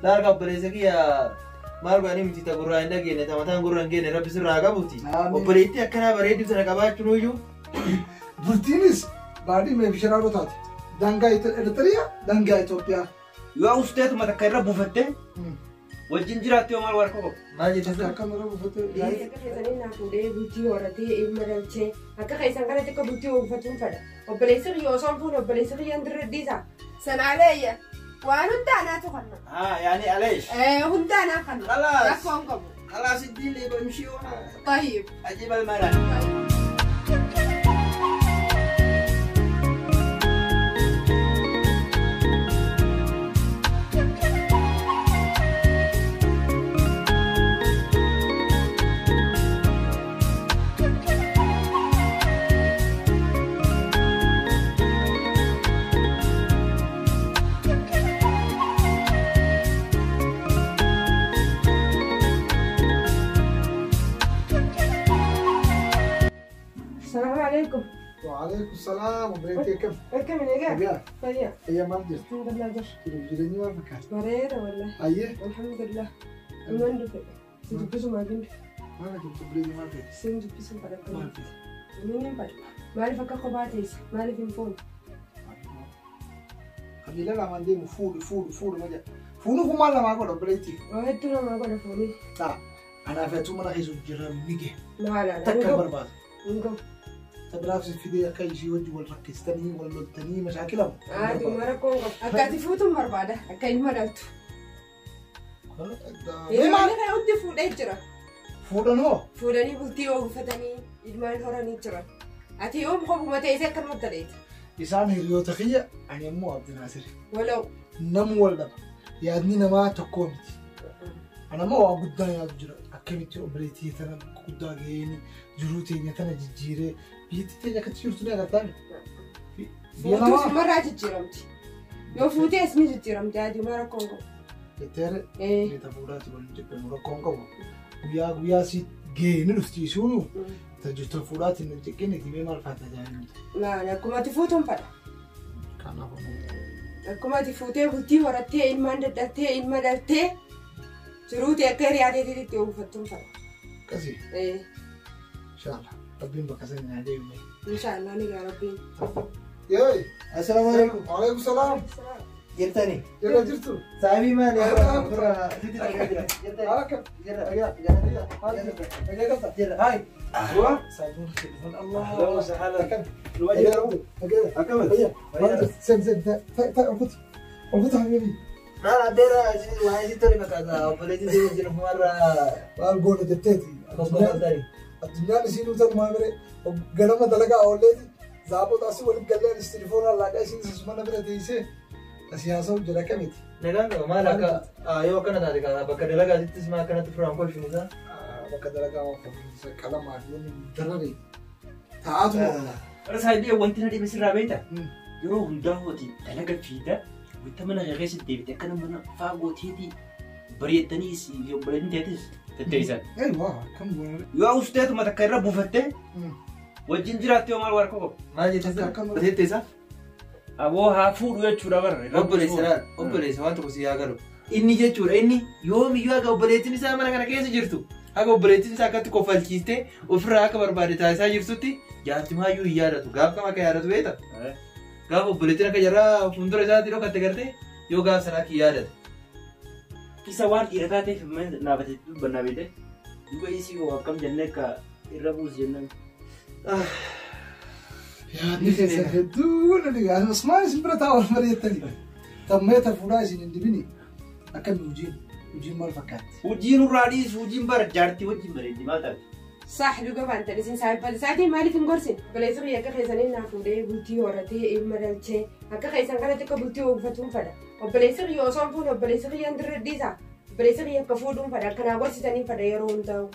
Laal obboleessa kiyya maal godhanii miti ta gurraa hin dhageenye ta mataan gurra hin geenye rabbi sirraa qabuuti. Amiin. Obboleettii akkanaa bareedduu sana qabaachuun iyyuu Bultiinis baadhii mee bisharaaroo taate. Daangaa Eertiriyaa, daangaa Itoophiyaa. Yoo usteetuma takka irra buufattee wajjin jiraatte yoo maal waan qabu. maal jette Akka akkam irra buufattee Akka keessanii naa fuudhee bultii horatee ilma dhalchee akka keessan kanatti akka bultii oofatuun fedha. Obboleessi kiyya osoo hin fuune obboleessi kiyya hin dirre dhiisa. Sanaaleeyya. Waan hunda anaatu kanna. haa yaani aleesh. Hunda anaa kanna. Khalaas. Rakkoo hin qabu. Khalaas iddiin leeba imshii oona. Tayyib. Ajiib almaraan. Salaamu alaikum. Waalaikum salaam. Obboleettii akkam? Akkami nagaa? Nagaa. Fayyaa. Fayyaa maal jirtu? Alhamdulillah jira. Jiruuf jireenyi maal fakkaata? Bareeda wallahi. Ayyee. Alhamdulillah. Ilmaan dhufe. Si dubbisumaa hin dhufe. Maal jirtu obboleettii maal feeti? Sin dubbisuun fedha. Maal feeti? Inni hin fedha. Maaliif akka kophaa teessa? Maaliif hin fuune? Qabiila lamaan deemu fuudhu fuudhu fuudhu ma jedha. Fuudhu kun maal lamaa godha obboleettii? Waa hedduu namaa godha fuunii. Ta'a. Anaaf atuu mana keessa jira ni gahe. Maala. Takka hin barbaadu. Hin gahu. Ta biraaf si fidee akka ishii wajji wal rakkistanii wal loltanii mashaakilamu. Haadhuma rakkoo hin qabu. Akka ati fuutuun barbaada. Akka ilma dhaltu. Mee Ilmaan maal? kana hundi fuudhee jira. Fuudhan hoo? Fuudhanii bultii oofatanii ilmaan horanii jiran. Ati yoom kophuma teessee akkanumatti daleeta. Isaan hiriyoota kiyya ani immoo Abdinaasir. Walau. Namu wal dhaba. Yaadni namaa tokkoo miti. Ana immoo waan guddaa yaadu jira. Akkamitti obboleettii tana guddaa gaheen jiruu teenya tana jijjiiree biyyattii teenya akkatti jirtu ni agartaa miti. Biyya Fuutuu namaa sumarraa jijjiiramti. Yoo fuutees ni jijjiiramti. Haadhuma rakkoo hin qabu. jetteere Ee. meeta fuudhaati wal jedhamu rakkoo hin qabu. Guyyaa guyyaa si gahee ni dhufti isuunu tajaajilu fuudhaatiin hin jeqqine dhibee maal fa'aa tajaajilu. Maal akkuma ati fuutuun fedha. Kanaaf Akkuma ati fuutee bultii horattee ilmaan dadhabtee ilma dhaltee jiruuti akka hiriyaa teetiitti oofattuun fedha. akkasii Ee. inshallah rabbiin bakka sana naa deemu. Inshaallah ni gaa rabbiin. Yeey. Assalaamu alaikum. Waalaikum salaam. Jirtani. Jirra jirtu. Saabii maali? Ofirraa sitti dhagaa jira. Jirtani. Akkam. Jirra. Nagaa. Nagaa. Maal jirtu? Nagaa qabda? Jirra. Haay. Waa. Saabuun telefon Allah. Ahlan wa sahlan. Akkam. Luba Nagaa jiru. qabdu? Nagaa. Akkamitti? Fayyaa. Maal jirtu? Sen sen ta ta olkutu. Olkutu habibi. Maal addeera waan isitti tole fakkaata obboleettii ta'ee jiru fumarraa Maal goona jetteeti. konkolaatani. Addunyaan isiin utan maa bire ganama dalagaa oolleeti. Zaabota asii waliin gallee anis telefoonaan laaqaa isiin sasumana bira teessee asii haasa'u jira kamiti. Nagaan qaba maal akka yoo akkana taate kaa bakka dalagaatittis maa akkanatti firaan kolfinu isaa. Bakka dalagaa waan kolfinsa qalamaa fi wanni darare taa'aatu oola. Bara saayibii wanti na dhibe sirraa beekta. Yeroo hundaa hooti dalaga fiida wanta mana kee keessatti deebite akkana mana faa gooteeti bareeddanii si obboleettiin teetis tetteessan. Eewwaa akkam goona. Yoo usteetuma takka irra buufattee wajjin jiraatte yoo maal waan qabu. Maal jette Akkam isaa? Teette isaa? Aboo haa fuudhu jechuudha bara. Obboleessa laal obboleessa waan tokko si yaa galu. Inni jechuudha inni yoomiyyuu haga obboleettiin isaa mana kana keessa jirtu haga obboleettiin isaa akkatti kofalchiistee ofirraa akka barbaade taasisaa jirtutti jaartimaayyuu hin yaadatu gaaf kam akka yaadatu beekta. Gaafa obboleettiin akka jarraa fuuldura isaatii dhokatte gartee yoo gaaf sanaa akka yaadatu. Isa waan dhiira taateef naafate dubbannaa beekte. Duuba isii hoo akkam jennee akka irra buusu jennaan. Yaadni keessan hedduu na dhiga. Asumaan isin bira taa'u wal mari'attanii. Tammeeta fuudhaa isin hin dibini. Akkami hojiin? Hojiin maal fakkaatti? Hojiin irraa dhiisu hojiin bara jaartii wajjin bareeddi maal taate? Saah dhuga baantan isin saahibbata isaatiin maaliif hin gorsin? Obboleessi kiyya akka keessanii naa fuudhee bultii horatee ilma dhalchee akka keessan kanatti akka bultii oofatuun fedha. Obboleessi kiyya osoo hin fuune obboleessi kiyya hin dirre dhiisa. Obboleessi kiyya akka fuudhuun fedha akka naa gorsitanii fedha yeroo hundaa'u.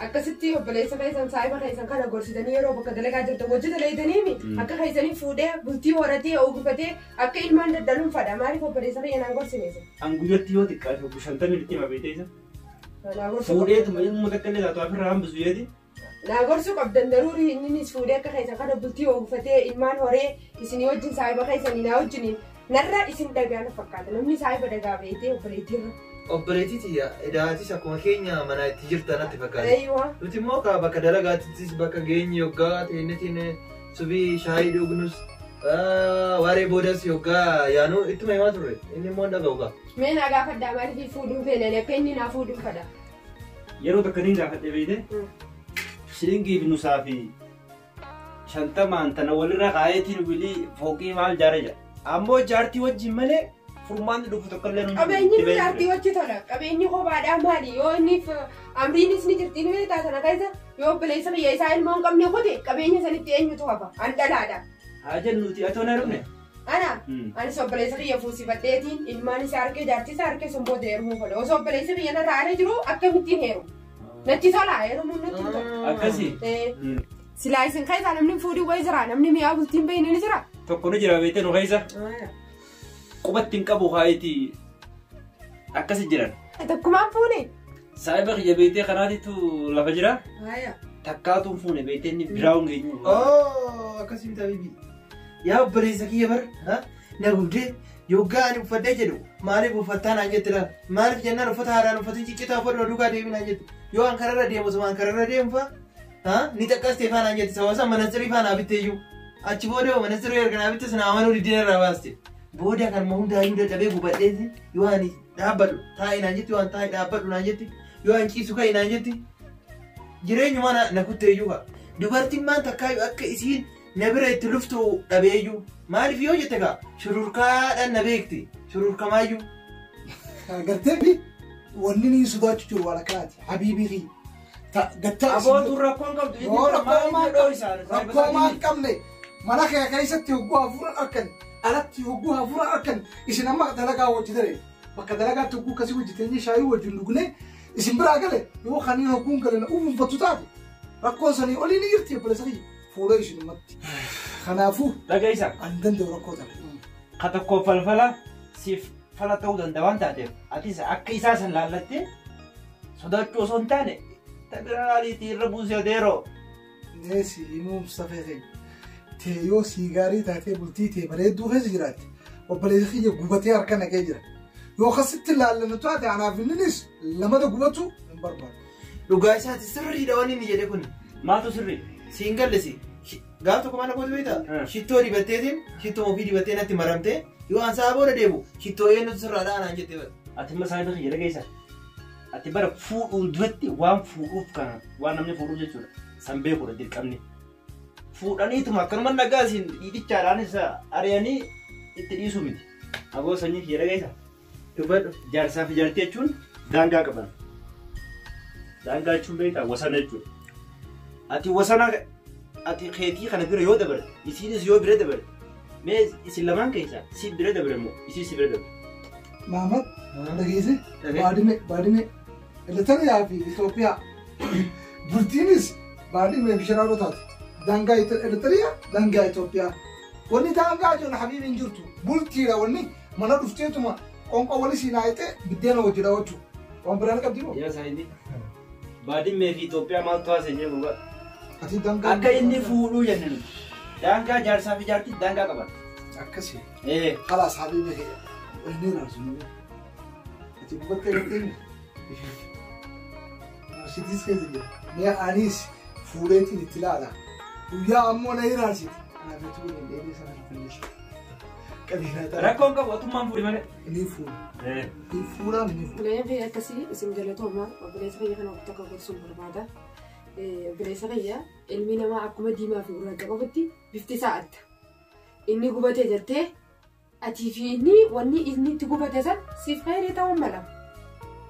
Akkasitti obboleessa keessan saahiba keessan kana gorsitanii yeroo bakka dalagaa jirtan hojii dalaydaniimi akka keessanii fuudhee bultii horatee oofatee akka ilmaan daddaluun fedha maaliif obboleessa kiyya naan gorsine isin? An guyyatti yoo xiqqaate obbo shantamii itti hima beekte isa. Naa gorsuu Fuudheetuma ilmoo takka illee taatu ofirraa hambisu jeeti. Naa gorsuu qabdan daruurii inninis fuudhee akka keessan kana bultii oofatee ilmaan horee isinii wajjin saahiba keessanii naa wajjiniin Narra isin dhagaa na fakkaata. Namni saayiba dhagaa beetee obboleettiirra. Obboleettii tiyya edaatis akkuma keenya mana itti jirtan natti fakkaata. Eeyyuu. Nuti immoo ka bakka dalagaattis bakka geenye yoggaa teennetiin subii shaayii dhugnus waaree boodas yoggaa yaanu ittuma himaa turre inni immoo hin dhaga'u gaa. Mee naa gaafadhaa maaliif fuudhuun feenani akka inni naa fuudhuun fedha. Yeroo takka niin gaafadhe beeyte shilingii fi nusaa fi shantamaan tana walirra kaayetiin wilii fooqii maal jaare jira. Ammoo jaartii wajjin malee furmaanni dhufu tokko illee nu Qabeenyi nu jaartii wajji tola. Qabeenyi kophaadhaa maali? Yoo inni amriinis ni jirti ni beektaa sana keessa yoo obboleessa biyya isaa ilmoo hin qabne kute qabeenya sanitti eenyutu hafa? An dhalaadha. Haa jennuuti atoo na dhufne. Ana anis obboleessa kiyya fuusifadheetiin ilmaan isaa harkee jaartii isaa harkee sun booda heerumuu fedha. Osoo obboleessi kiyya narra aaree jiru akkamittiin heerumu? Natti tola heerumuun natti tola. Akkasii. Silaa isin keessaa namni fuudhii wayi jira namni mi'aa bultiin beeyne ni jira. Tokko ni jira beektee nu keessa. Qubatti hin qabu haayitii akkasi jiran. Tokkumaan fuune. Saayiba kiyya beektee kanaatitu lafa jira. Takkaatu hin fuune beektee inni biraa hin geenyu. Oh akkasii miti habibi. Yaa obboleessa kiyya bara na gubdee yoggaa ani uffadhee jedhu maaliif uffattaa naan jette laata? Maaliif jennaan uffata haaraan uffatin ciccitaa uffadhu duukaa deemi naan jette. Yoo an kararra deemu osuma an kararra deemu fa'a ni xaqqastee faa naan jette sababa isaa manatsirii faa naa bitte iyyuu. Achi booda manatsirii erga naa bitte sana amanuu diddeen irraa baaste. Booda kan hundaayyuu dadhabee gubadheeti yoo ani dhaabbadhu taa'i naan jetti yoo an taa'i dhaabbadhu naan jetti yoo an ciisu ka'i naan jetti jireenyumaa na kutte iyyuu ka'a. Dubartiin maan takkaayyuu akka isiin na bira itti luftu dhabeeyyuu maaliif yoo jette kaa shururkaadhaan na beekti shururkamaayyuu. Gartee wanni ni sodaachuu jiru waan akkanaati. Habiibii fi gattaa. Abootuun rakkoon qabdu Rakkoo maal qabne mana kee keessatti hogguu hafuura harkan alatti hogguu hafuura harkan isin amma dalagaa hojjetare bakka dalagaatti hogguu akkasii hojjeteenye shaayii wajjin dhugne isin biraa gale yoo kaniin hogguun gale na uwwifatu taate rakkoon sanii olii ni jirti obboleessa kiyya fuula isinumatti. Kanaafuu Dhageessa. ani danda'u rakkoo tana. Ka tokko falfala siif fala ta'uu danda'a waan taateef atis akka isaa san laallattee sodaachuu osoo hin taane tabiraa irra buusee adeeroo. Neesi himuu Mustafee keenya. Tee yoo sii gaarii taatee bultii tee bareedduu keessa jiraatte obboleessa kiyya gubatee harka naqee jira. Yoo akkasitti laallannu taate anaaf inninis lamada gubatu hin barbaadu. Dhugaa isaati sirriidha wanni inni jedhe kun. Maaltu sirrii? Siin gallisi. Gaaf tokko mana kootu beektaa? Shittoo dibatteetiin shittoo ofii dibattee natti maramtee yoo an sa'a booda deemu shittoo eenyutu sirraa dha'a naan jettee bara. Ati immoo saayiba kiyya dhageessa. Ati bara fuudhuun duratti waan fuudhuuf kana waan namni fuudhuuf jechuudha. San beekuudha dirqamni. Fuudhaniituma akkanuma nagaa isin dhiitichaadhaanis ari'anii itti dhiisuu miti. Aboo sanyii kiyya dhageessa. Dubbadhu. Jaarsaa fi jaartii jechuun daangaa qaban. Daangaa jechuun beektaa wasana jechuudha. Ati wasana ati keetii kana bira yoo dabarte isiinis yoo bira dabarte mee isin lamaan keessaa si bira dabre moo isii si bira dabre? Maamad dhageesse baadhime baadhime Eritiriyaa fi Itoophiyaa bultiinis baadhime fi shiraaroo taate daangaa Eritiriyaa daangaa Itoophiyaa wanni daangaa jiru habiibi hin jirtu bultiidha wanni mana dhufteetuma qoonqoo wali siinaa hiixee biddeena hojii dhaawachuu waan biraan qabdi moo? Yaa saayibii baadhimmee fi Itoophiyaa maaltu haasa'e jee gurbaa? Ati daangaa Akka inni fuudhuu jenne nuti. Daangaa jaarsaa fi jaartii daangaa qaban. Akkasii. Ee. خلاص حبيبي هني راسي ati gubattee gartee Mercedes keessa jira. Mee anis fuudheetiin itti ilaala. Guyyaa ammoo na hiraarsiti. Kanaaf itti waliin dheedhee sana rafannisa. Qabeenya ta'a. Rakkoon qabu otummaan fuudhi malee. Ni fuudha. Ni fuudhaa ni fuudha. Obboleeyyan kiyya akkasii isin galatoomaa obboleessa kiyya kana ofitti akka gorsuun barbaada. Obboleessa kiyya ilmi namaa akkuma diimaa fi gurraacha qofaatti bifti isaa adda. Inni gubatee jettee atii fi inni wanni inni itti gubate san siif fayyadee ta'uu mala.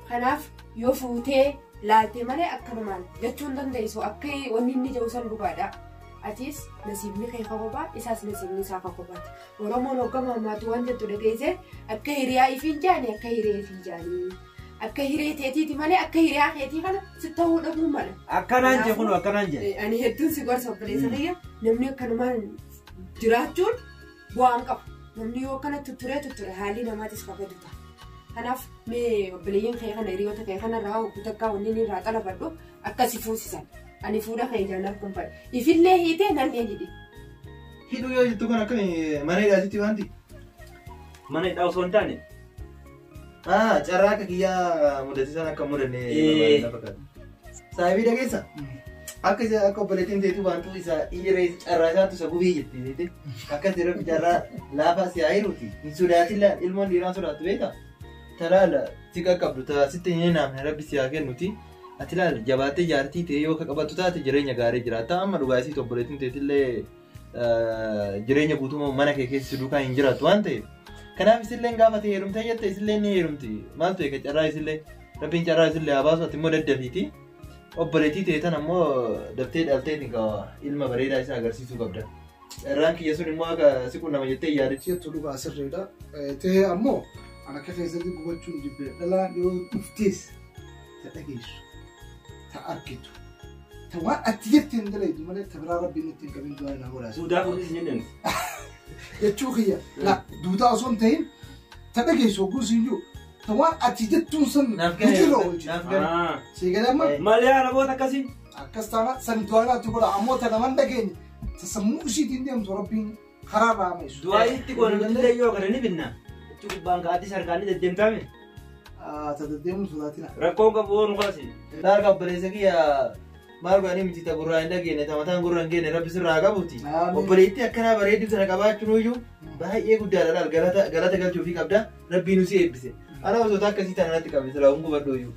Kanaaf yoo fuutee laaltee malee akkanumaan jechuu hin dandeessu akka wanni inni jedhu san dhugaadha. Atis nasiibni kee kophaa isaas nasiibni isaa kophaati. Oromoon hoggama ammaatu waan jettu dhageesse akka hiriyaa ifii jaani akka hiree ifii jaanii. Akka hiree teetiiti malee akka hiriyaa keetii kana si ta'uu dhabuu mala. Akkanaan jee kun akkanaan jee. Ani hedduun si gorsa obboleessa kiyya namni akkanumaan jiraachuun bu'aan qabu. Namni yoo akkana tutturee tutture haalli namaatis kabaju ta'a. Kanaaf mee obboleeyyan kee kana hiriyoota kee kana irraa guutakkaa wanni inni irraa xalafadhu akkasi fuusisan. Ani fuudha kee ijaan arguun fadha. Ifillee hiitee nallee hidhi. Hidhuu yoo jettu kan akkami mana hidhaatitti waanti. Mana hidhaa osoo hin taane. Carraa akka kiyyaa mudate sana akka mudanne barbaada. Saahibii dhageessa? Akka isa akka obboleettiin teetu baantu isa ija carraa isaatu isa gubii jetti. Akkas yeroo carraa laafaa si haa hiruuti. Hin sodaatin laal ilmoon dhiiraan sodaattu beektaa? Talaala si qaqqabdu ta'a sitti hin naafne rabbi si haa kennuti. Ati laal jabaattee jaartii ta'e yoo qabattu taate jireenya gaarii jiraata. Amma dhugaa isiit obboleettiin teetillee jireenya guutummaa mana kee keessa duukaa hin jiraattu waan ta'eef. Kanaaf isillee gaafa ta'e heerumtee jette isillee ni heerumti. Maal ta'e carraa isillee rabbiin carraa isillee haa baasu ati immoo daddafiiti. Obboleettii ta'e tan ammoo daftee dhaltee ilma bareedaa isaa agarsiisuu qabda. Carraan kiyya sun immoo akka si qunnama jettee yaadatti. Jettu dhugaa sirriidha. Ta'e ammoo an akka keessatti gubachuun jibbee dhalaan yoo dhuftees ta dhageessu, ta argitu, ta waan ati jette hin dalaytu malee ta biraa rabbiin nutti hin qabin du'aa naa godhaas. Duudaa fuudhis hin jedhamti. Jechuu kiyya la duudaa osoo hin ta'in ta dhageessu hogguu siin jiru ta waan ati jettuun san hojiirra oolchi. Naaf gale. Sii galee amma Malee araboota akkasii. akkas taana san du'aa naatti godha ammoo ta naman dhageenye ta sammuu ishiitiin deemtu rabbiin karaa irraa hameessu. Du'aa itti goone nuti yoo kana ni binna. Achi gubbaan ka'atis harkaan ni deddeemtaame. Ta deddeemuun sodaatina. Rakkoon qabu oonu kaasi. Laal obboleessa kiyya maal godhanii miti ta gurraa hin dhageenye ta mataan gurra hin geenye rabbi sirraa haa qabuuti. Obboleettii akkanaa bareedduu sana qabaachuun iyyuu baay'ee guddaadha laal galata galchuufii qabda rabbiin nu si eebbise. Ana osoo akkasii tana natti qabne silaa hun gubadhu iyyuu.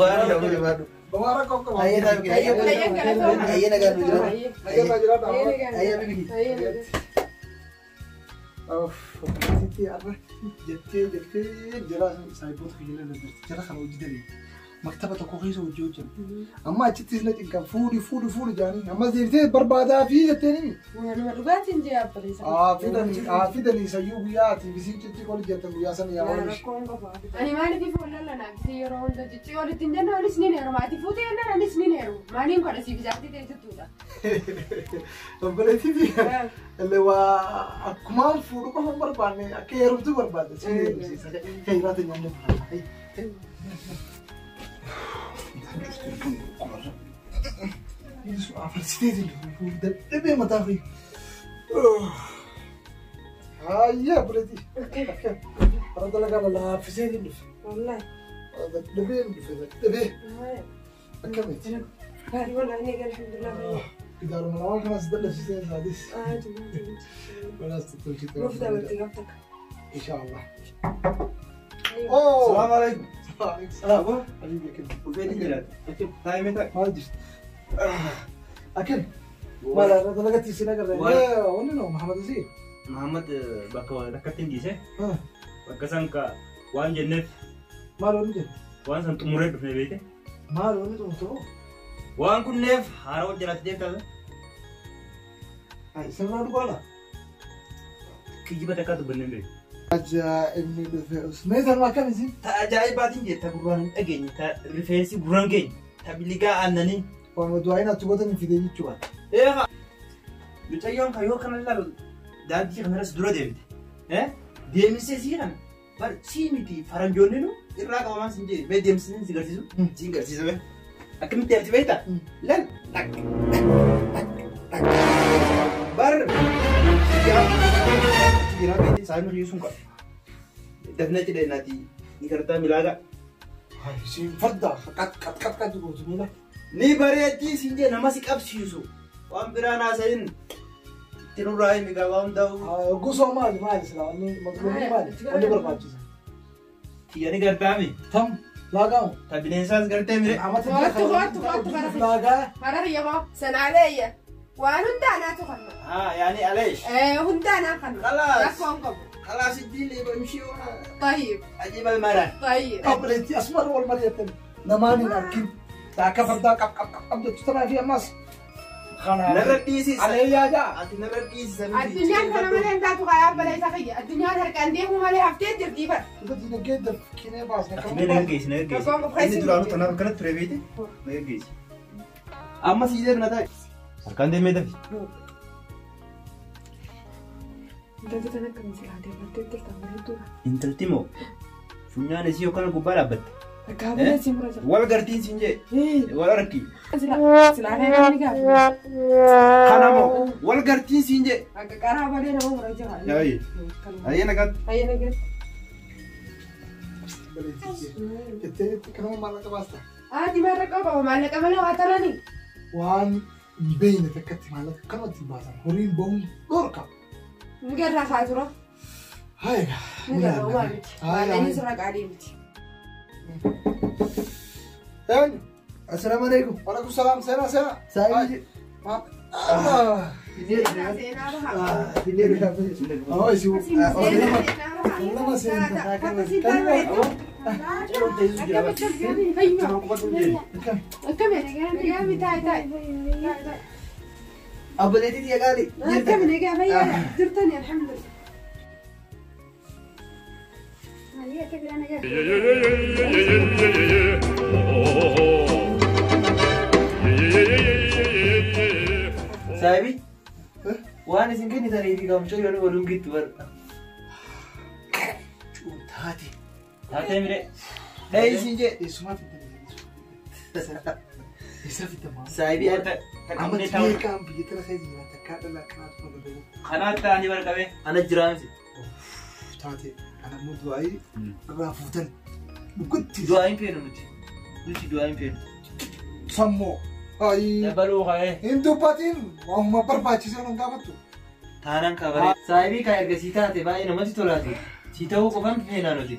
Waan hin gubadhu. Bawaara qoqqoba. Ayyee taa'u kee. Ayyee nagaan nu jiraadhu. Nagaan jiraadhu. Ayyee bibi. Of, obboleettii har'a jettee jettee jara saayiboota kiyya daddarte jara kana hojii dalee maktaba tokko keessa hojii hojjetu. Amma achittis na cinqan fuudhi fuudhi fuudhi jaanii ammas deebitee barbaadaa fi jettee nimi. Waanuma dhugaatiin jee obboleessa. Haa fidanii sayyuu guyyaa ati bisiin ciccii qoli jettan guyyaa sana yaa oolish. Ani maaliif fuula lanaaf si yeroo hunda ciccii walitti hin jenne anis ni heeruma. Ati fuutee jennaan anis ni heeruma. Maaliin godha siif jaartii ta'e jettuudha. Obboleettii illee waa akkumaan fuudhu qofa hin barbaanne akka heerumtu barbaadde si heerumsiisa. Kairaata nyaanne barbaadde. Afarsitee mataa fi. Hayyee obboleettii. Bara dalagaa lallaaffisee dhufe. Wallaahi. Dadhabee dhufe dadhabee. Akkamitti? Gaarii wallaahi ni eegale alhamdulillah. Gidaaruma lamaan kanas dadhabsiisee isaatis. Walaas tottolchite. Nuuf dabalti gaaf takka. Inshaallah. Salaam alaikum. Salaam. Habibi akam. Dhufeetiin jiraatu. Taa'imee taa'e. Maal jirti? Akam. Maal irra dalagatti isin agarra. Wanni noo Muhammad Asiir. Muhammad bakka takkatti hin dhiise. Bakka san ka waan jenneef Maal wanni jennu? waan san xumuree dhufne beekte. Maal wanni xumurtu? Waan kunneef haara jiraatti deemtaa. Sirraa dhugaadha. Kijiba takkaa dubbannee beeku. Ajaa'ibni dhufe usmee sanuma akkam isin? Ta ajaa'ibaatiin jetta gurraan hin dhageenye ta rifeensi gurraan keenya ta biligaa aannanii. Waan du'aayin ati gootan fidee jechuudha. Eegaa. Mucayyoon kan yoo kana ilaalu daandii kanarras dura deemte. Deemsisee sii kana bar sii miti faranjoonni nu irraa qabamaan siin jedhe mee deemsisee si garsiisu siin garsiisa mee akkamitti deemti beektaa? Lal dhaq dhaq dhaq bar jira beekti saayimni kiyyuu sun qaba. Dafnee cidha naati ni gartaa milaagaa. Siin farda qat qat qat qat gootu miila. Ni bareeddii siin jee nama si qabsiisu waan biraan haasayin itti nurraa himi gabaa hundaa'u. Gosa maali maali silaa wanni maqluubni maali wanni barbaachisa. Kiyya ni gartaami. Tam laagaamu. Ta bineensaas gartee mire. Amata Hoottu hoottu hoottu bara. Laagaa. Bara kiyya sanaalee waan hundaa naatu kanna. Yaani aleesh. Hundaa naa kanna. Khalaas. Rakkoon qabu. خلاص اديني بمشي وانا طيب اجيب المرة. طيب. Obboleettii asuma wal mari'atan namaan hin argin. Akka fardaa qab qab qab jettu tanaa fi ammas. Narra dhiisi. Aleeyyaa jaa. Ati narra dhiisi. Addunyaan kana malee hin taatu kaa obboleessa kiyya. Addunyaan harkaan deemuu malee haftee jirti bara. Duba dinagdee dafkinee baasne. Ati mee na geessi na geessi. Rakkoon qabu Inni duraanuu tanaaf akkanatti ture beekte na geessi. Amma sii deemna taa'e. Harkaan deemee dafi. Intalti tan akkamiin silaa deemtee jirta amma hedduudha. Intalti moo funyaan isii yookaan gubbaa dhaabbatte. Akka balee si mura jira. Wal gartiin siin jee. Wal arki. Silaa namni gaafa. Kanamoo wal gartiin siin jee. Akka karaa balee nama mura jira. Yaayi. Ayyee nagaatti. Ayyee nagaatti. Jettee jettee kanuma maallaqa baasta. Ati maallaqa qaba maallaqa malee waa tarani. Waan hin beekne takkatti maallaqa kanumatti hin baasan. Horiin bahuun dhorka. Ni garraa kaa tura. Hayiga. Ni garraa uumaa miti. Maallaqni sirra qaalii miti. Eenyu? Assalaamu alaikum. Waalaikum salaam. Seenaa seenaa. Saayibii. Seenaa seenaa baha. Oh, isi. Lama seenaa. Obboleettii tiyya qaalii. Akkami nagaa fayyaa jirtani alhamdulillah. Saayibii. Waan isin kennitanii fi gamchoo yoo waliin gittu bara. Taate. Taatee miree. Dhahee isin jee. Eessumaa fidda. Eessa fidda maal? Saayibii adda. Amma beekaan biyya tana keessa jira takkaa dhala akkanaatu nu Kanaatti ta'anii barqabee. Ana jiraamsi. Taate ana immoo du'aayii irraa fuutan dhugutti. Du'aa hin feenu nuti. Nuti du'aa hin feenu. Sammoo. Ayii. Dabaluu ka'ee. Hin dubbatiin waanuma barbaachisaa nan gaafattu. Taanaan kabaree. Saayibii kan erga sii taate baay'ee namatti tolaati. Sii ta'uu qofaan feenaa nuti.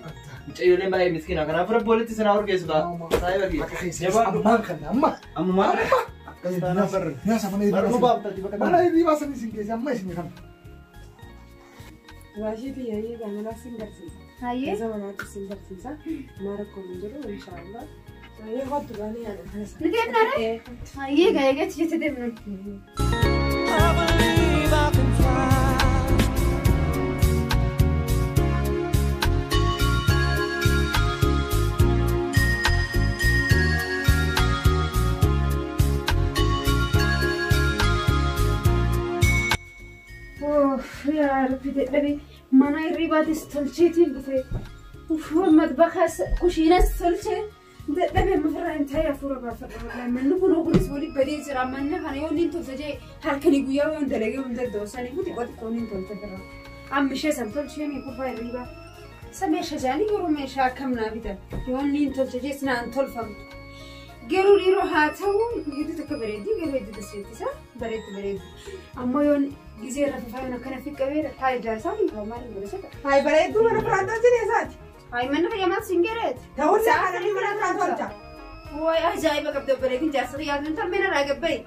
Mucayyooleen baay'ee miskiina. Kanaafuu rabbi walitti sinaa urgeessu ta'a. Saayiba kiyya. Akka keessa ammaan kana amma. Ammaa. Nyaasa mana Barnuu hirribaa. baaftaati bakka Mana hirribaa sanii isin geesse amma isin kana. Waashii xiyyayyee gamanaa sin barsiisa. Hayyee. Isa manaatti sin barsiisa. Maa rakkoon hin jiru inshaallah. Hayyee kottu baanee yaada kanas. Ni deemna ree? Hayyee gaa eegatti jette deemna. I believe I can fly. Yaa Rabbi dadhabee mana hirribaatis tolcheetiin dhufe. Madbakas kushiinas tolchee dadhabee ofirraa hin taa'ee hafuura baafadha wallahi. Manni kun kunis walitti badee jira. Manni kana yoo inni tolcha jee halkanii guyyaa yoo dalagee hin danda'u. Saniifuu xiqqoo xiqqoo inni tolcha jira. Amma ishee san tolchee mi kubbaa hirribaa. Isa meeshaa jaanii yeroo meeshaa akkam naa bitan. Yoo inni tolcha jee sinaan tolfamtu. Garuu dhiiroo haa ta'u hedduu takka bareeddi garuu hedduu tasfeettisa bareeddi bareeddi. Ammoo yoon gizee irra fafaayoon akkana fiqqabeera faayidaa isaa hin qabu maal godha sada. Hayi bareedduu mana biraan tolchine isaati. Hayi manni fayyamaa siin gereeti. Ta'ullee kana ni mana biraan tolcha. Wayi ajaa'iba qabda bareedin jaarsa yaadun tan irraa gabbaye.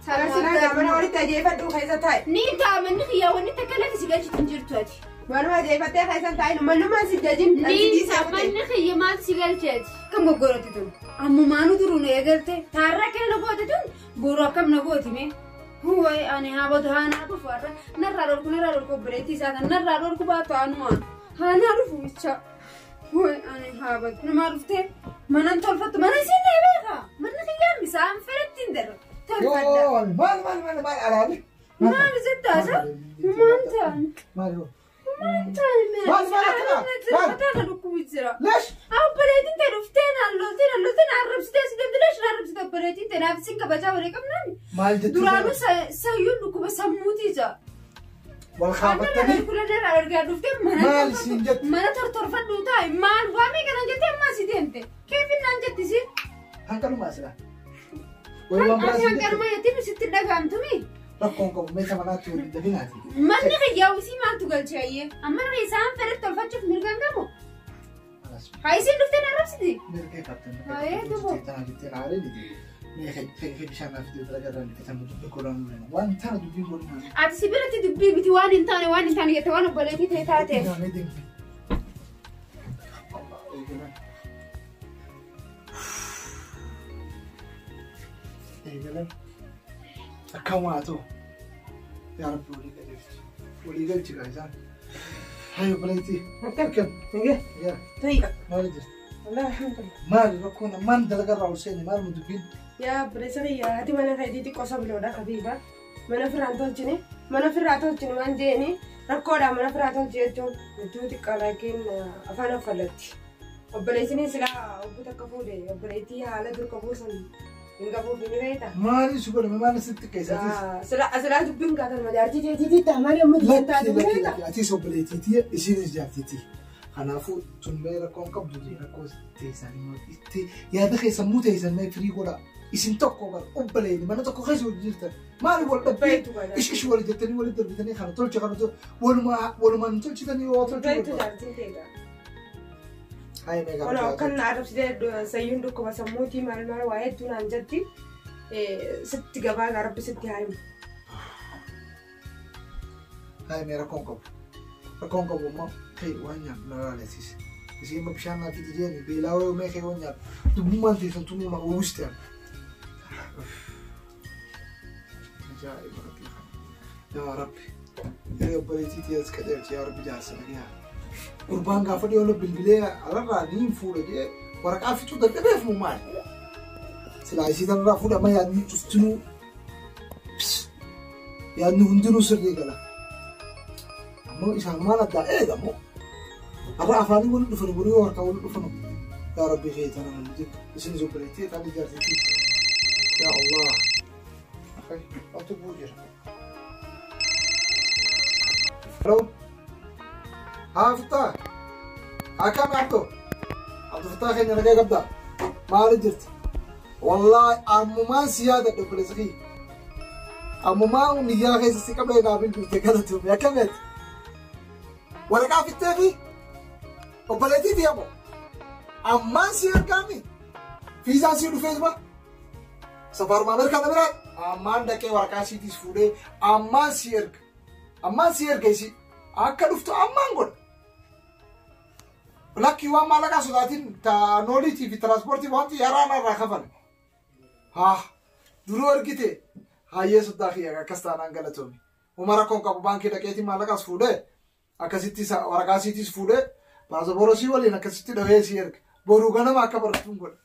Silaa gaamana walitti ajeeffadhu keessa taa'e. Ni ta'a manni xiyyaa wanni takka lafa si galchitu hin jirtu ati. Manuma ajeeffattee keessa taa'e mannumaan si jajin. Ni ta'a manni xiyya maal si galcheeti. Akkam goggoroti tun. Ammumaanu duruu na eegalte taarraa kenna na goote tun boru akkam na gooti mee. Wayi ani haa badu haa naa dhufu har'a narraa dhorku narraa dhorku obboleettii isaa tan narraa dhorku baatu anumaan haa naa dhufu bicha. Wayi ani haa badu namaa dhuftee manan tolfattu mana isiin na beeka manni xiyyaan bisaan fedhetti hin darra tolfadha. Yoo maal maal maal maal alaabi. Maal jettaa isa? Maal ta'an? Maal yoo? Maal ta'an? Maal maal akkana? Maal? Mataa na dhukkubu jira. Leesh. Obboleettiin ta'e dhuftee naan loltee naan loltee na arrabsitee si deemte leesh na arrabsite obboleettiin ta'e naaf sin kabajaa walii qabnaan. Maal jettu? Duraanuu sayyuun dhukkuba sammuutii jira. Wal kaafattanii. Kulannaa argaa dhuftee mana Maal siin jette? mana tortorfadhu taa'e maal waamee kana jettee ammaa si deemte. Keefin naan jetti si. Hanqalumaa sila. Wayi waan biraa Ati siin jette. hanqalumaa jettee sitti dhagahamtumi. Rakkoon qabu meeshaa manaatti waliin dabinaati. Manni xiyyaa'u isii maaltu galchee ayyee? Amma isaan fedhe tolfachuuf mirga hin qabu. Haa isiin dhuftee na arrabsiti. Mirga qabdan. Haayee dubo. Tana jettee na aaree dide. Mee bishaan naaf fidee bira garaan bitatan dubbii godhaan mul'ina. Waan tana dubbii godhaan. Ati si biratti dubbii miti waan hin taane waan hin taane jette waan obboleettii ta'e taateef. Mee deemte. Eegalan. Akkam haa ta'u. Yaa Rabbi walii qajeelchi. Walii galchi gaa isaan. Hayi obboleettii. Akkam. Akkam. Nagaa. Yaa Ta'iqa. maal jirti? Wallahi alhamdulillah. Maali rakkoon ammaan dalagarraa ol seene maal mu dubbiin? Yaa obboleessa kiyya haati mana keetii xiqqoo sabiloodha kabiiba. Mana firaan tolchine mana firraa tolchine waan jeeni rakkoodha mana firraa tolchi jechuun hedduu xiqqaa laakiin afaan affalatti. Obboleessini silaa obbo takka fuudhe obboleettii haala dur qabuu san hin qabuuf ni beekta. Maali si godhame maali sitti qeessatis? Silaa dubbiin kaatan majaartii teetiitii taamaanii amma Lakki taate lakki beekta. lakki atis obboleettiitii isinis jaartiitii. Kanaafuu tun mee rakkoon qabdu rakkoo teessan immoo itti yaada keessan muu teessan mee firii godhaa. Isin tokko bara obboleeni mana tokko keessa hojii jirtan maali wal dhabbii Beektu kana. ish ish wal jettanii walitti darbitanii kana tolche kana tolche walumaa walumaan tolchitanii yoo tolchuu Beektu barbaadu. jaartiin teeta. Hayi mee Kun gaafata. kan na arrabsitee sayyuun dhukkuba sammuutii maal maal waa hedduu naan jetti sitti gabaa rabbi sitti haa himu. Hayi mee rakkoon qabu. Rakkoon qabu immoo kai waan nyaatu na laaleessise. Isiin immoo bishaan naa fidi jeeni beelaa wayii mee kai waan nyaatu. Dubbummaan teessan tunuu na uwwiste. Ajaa'iba rabbi kana. Yaa rabbi. Yeroo obboleettii tiyyaas qajeelchi yaa rabbi jaarsa nagaa. Gurbaan gaafa dhiyoo bilbilee alarraa ni hin fuudha jee waraqaa fixuu dadhabeef moo maali? Silaa isii tanarraa fuudhama yaadni cuftinuu yaadni hundinuu sirrii gala. Ammoo isaan maal addaa eegamu? Har'a afaanii waliin dhufan borii yoo harkaa waliin dhufan yaa rabbi kee tana namni jedhu isinis obboleettii taani jaarsitii. Yaa Allah. Wanti bu'u jira. Hello. Haa Fattaa. Akkam Abdoo? Abdoo Fattaa keenya nagaa qabdaa? Maali jirti? Wallaahi ammumaan si yaadadha obboleessa kiyya. Ammumaan niyyaa keessa si qabee naa bilbilte galatoome akkamitti? Waraqaa fittee fi obboleettii fi ammoo ammaan si ergaami fiizaan si dhufee jira safarumaa Ameerikaa na biraa ammaan dhaqee waraqaa siitiis fuudhee ammaan si erga ammaan si erga isi akka dhuftu ammaan godha. Lakkii waan maallaqaa sodaatiin nooliitii fi tiraanspoortii waan xiyyaaraan irraa kafale. Haa duruu ergite hayyee soddaa kiyya akkas taanaan galatoomi. Uma rakkoon qabu baankii dhaqeetii maallaqaas fuudhee akkasitti waraqaa siitiis fuudhee paasapoorosii waliin akkasitti dhahee si erga. Boruu ganama akka barattuun godha.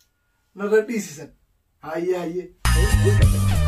Narra dhiisisan. Hayyee hayyee.